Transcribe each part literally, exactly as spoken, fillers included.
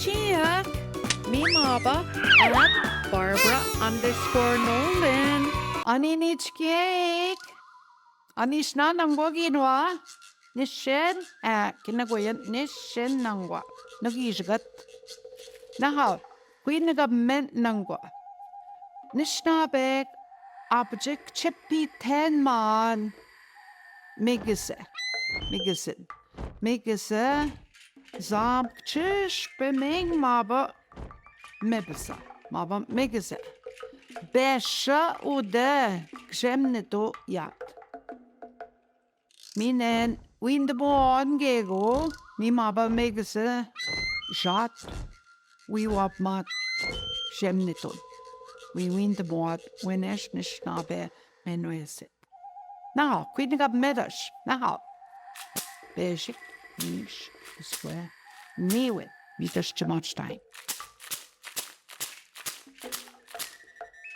Chiak, mi mapa at Barbara underscore Nolan. Anihn ichkiek. Anihn sna nangwa kinua. Nüshen, eh, kinakuyan nüshen nangwa. Nüki shikat. Naha, kuinakame nangwa. Nüshnabek, apajek chepiten man. Mekese. Mekesen. Mekese. Zam kshpemeng maba mebesa. Maba mekese. Besha ude. Kshemne to yat. Minen, win demoon keko, mi maba mekese, shat, wi wapmat, shemneton. Wi win demoon, wenesh nüshnabek, menueset. Naha, kuinakame medash, naha. Beshik, nish, swe, niwin, midash too much time.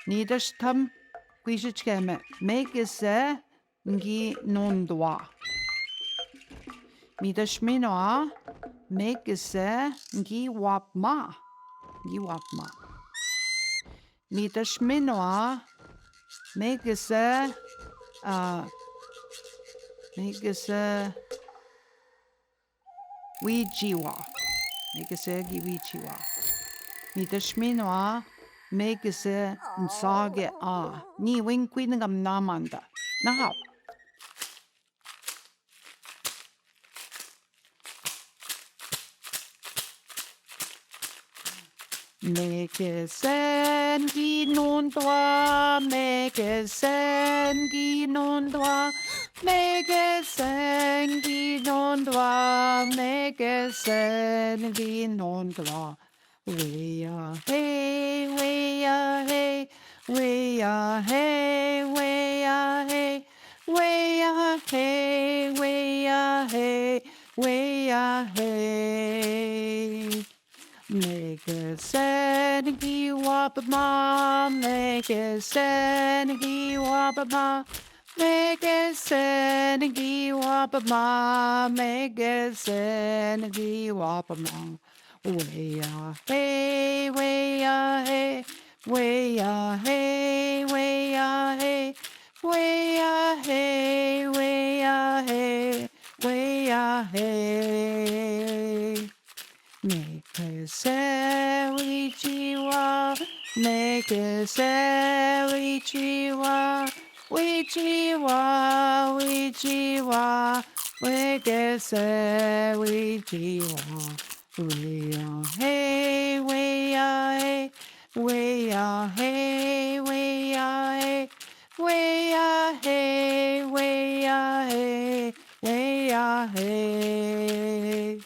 Nidash tam, kuishichkeme, mekese, nki nuntua. Midash minua, mekese, nki wapma. Nki wapma. Midash minua, mekese, ah, mekese, wichiwa. Mekese ki wichiwa. Midash minua, mekese nsage a. Ni win kuinakam namanda. Naha. Mekesen ki nuntua, mekesen ki nuntua, mekesen ki nuntua, mekesen ki nuntua. Weya hey, weya hey, weya hey, weya hey, weya hey, weya hey, weya hey. Mekesen ki wapma, mekesen ki wapma, mekesen ki wapma, mekesen ki wapma. Weya hey, weya hey, weya hey, weya hey, weya hey, weya hey, weya hey. Mekese wichiwa, mekese wichiwa, wichiwa, wichiwa, mekese wichiwa. Weya hey, weya hey, weya hey, weya hey, weya hey, weya hey, weya hey.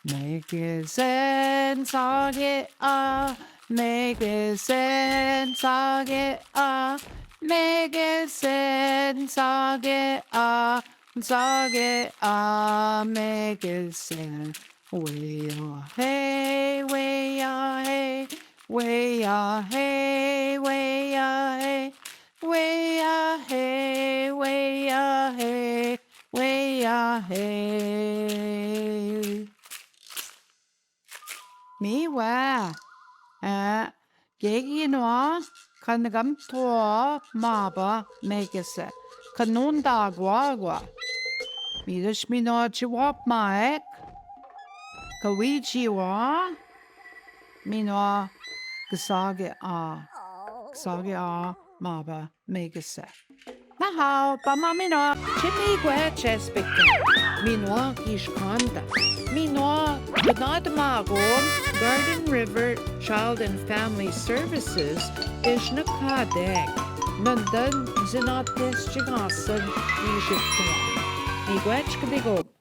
Mekesen sage a, mekesen sage a, mekesen sage a, sage a, mekesen. Weya hey, weya hey, weya hey, weya hey, weya hey, weya hey, weya hey. Miwa. Eh, kekinua, kanakam toa maba mekese. Kanunta guagua. Midash minua chi wapmaek. Kawichiwa. Minua ksage a. Ksage a maba mekese. Nahao, pama minua, chi mi kwet chespeke. Minua kishkanta. Minua, bnadmagon, Garden River Child and Family Services, ish na kadek. Nandon zina tes chikasan, ish tua. Mi kwet chkdigo.